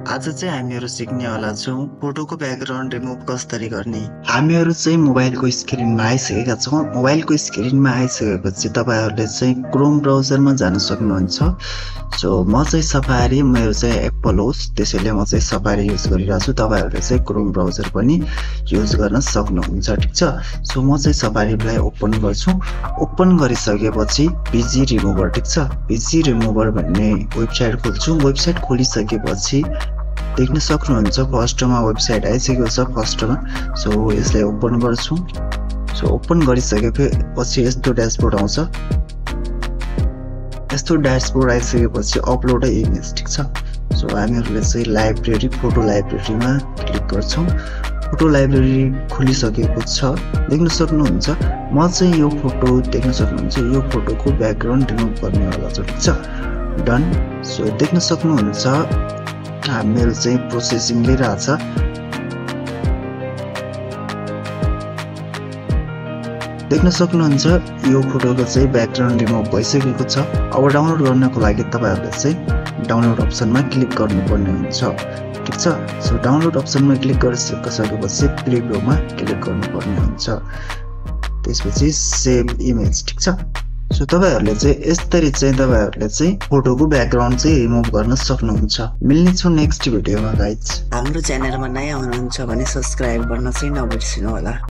आज चाहिँ हामीहरू सिक्नेवाला छौँ फोटोको ब्याकग्राउन्ड रिमुभ कसरी गर्ने। हामीहरू चाहिँ मोबाइलको स्क्रिनमा आइसकेका छौँ। मोबाइलको स्क्रिनमा आइसकेपछि तपाईँहरूले चाहिँ क्रोम ब्राउजरमा जान सक्नुहुन्छ। सो म चाहिँ सफारी, मेरो चाहिँ एप्पल होस्, त्यसैले म चाहिँ सफारी युज गरिरहेको छु। तपाईँहरूले चाहिँ क्रोम ब्राउजर पनि युज गर्न सक्नुहुन्छ, ठिक छ। सो म चाहिँ सफारीलाई ओपन गर्छु। ओपन गरिसकेपछि पिजी रिमुभर, ठिक छ, पिजी रिमुभर भन्ने वेबसाइट खोल्छु। वेबसाइट खोलिसकेपछि देख्न सक्नुहुन्छ फर्स्टमा वेबसाइट आइसकेको छ फर्स्टमा। सो यसलाई ओपन गर्छु। सो ओपन गरिसकेपछि यस्तो ड्यासबोर्ड आउँछ। यस्तो ड्यासबोर्ड आइसकेपछि अपलोड इमेज, ठिक छ। सो हामीहरूले चाहिँ लाइब्रेरी, फोटो लाइब्रेरीमा क्लिक गर्छौँ। फोटो लाइब्रेरी खुलिसकेको छ, देख्न सक्नुहुन्छ। म चाहिँ यो फोटो देख्न सक्नुहुन्छ, यो फोटोको ब्याकग्राउन्ड रिमुभ गर्नेवाला छ, ठिक छ, डन। सो देख्न सक्नुहुन्छ मेरो चाहिँ प्रोसेसिङ लिइरहेछ। देख्न सक्नुहुन्छ यो फोटोको चाहिँ ब्याकग्राउन्ड रिमुभ भइसकेको छ। अब डाउनलोड गर्नको लागि तपाईँहरूले चाहिँ डाउनलोड अप्सनमा क्लिक गर्नुपर्ने हुन्छ, ठिक छ। सो डाउनलोड अप्सनमा क्लिक गरिसकेपछि प्रिभ्यूमा क्लिक गर्नुपर्ने हुन्छ, त्यसपछि सेभ इमेज, ठिक छ। सो तपाईहरुले चाहिँ यसरी चाहिँ तपाईहरुले चाहिँ फोटोको ब्याकग्राउन्ड चाहिँ रिमुभ गर्न सक्नुहुन्छ। मिल्ने छु नेक्स्ट भिडियोमा गाइज। हाम्रो च्यानलमा नयाँ हुनुहुन्छ भने सब्स्क्राइब गर्न चाहिँ नबिर्सिनु होला।